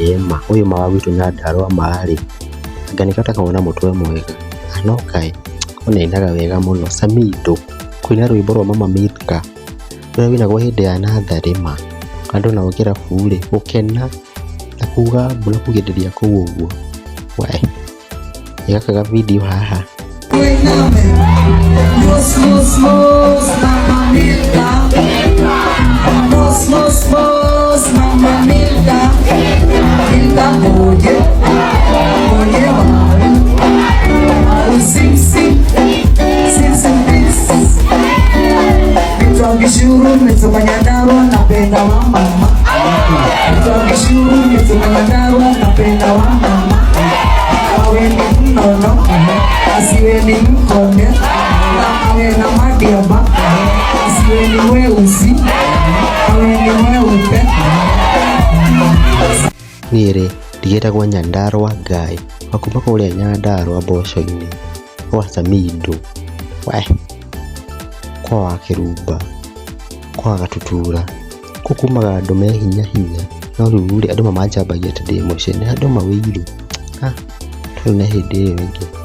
Ĩĩ ma, ũyũ ma wa gwitũ Nyandarua ma rĩ, anga nĩ kata na mũtwe mwega, no kaĩ, ko nĩ ainaga wega mũno. Samido kũina rwĩmbo rwa Mama Milka rũrĩa rũinagwo hĩndĩ ya natharĩ ma, andũ nao kĩrabu rĩ, gũkena na kuga mbu na kugĩrĩria kũu ũguo, we ĩ gaka ga video haha. Mos, mos, mos, Mama Milka. Mos, mos, mos, Mama Milka. Milka, oye, oye, waru. Waru, sim, sim, sim, sim, please. Mtu akishuru, nimetoka Nyandarua, napenda wa mama. Mtu akishuru, nimetoka Nyandarua, napenda wa mama. Awe ni mnono, asiwe ni mkonde, na awe na madiaba, asiwe ni weusi, awe ni mweupe. Niĩ rĩ, ndigĩtagwo Nyandarua Guy wa kuma kũrĩa Nyandarua mboco-inĩ gwa Samido, we kwa wa Kĩrumba, kwa Gatutura, kũu kumaga andũ me hinya hinya, no rĩu rĩ, andũ mamanjambagia atĩ ndĩ mũcene, andũ mawĩiru, ah, tuonane hĩndĩ ĩyo ĩngĩ.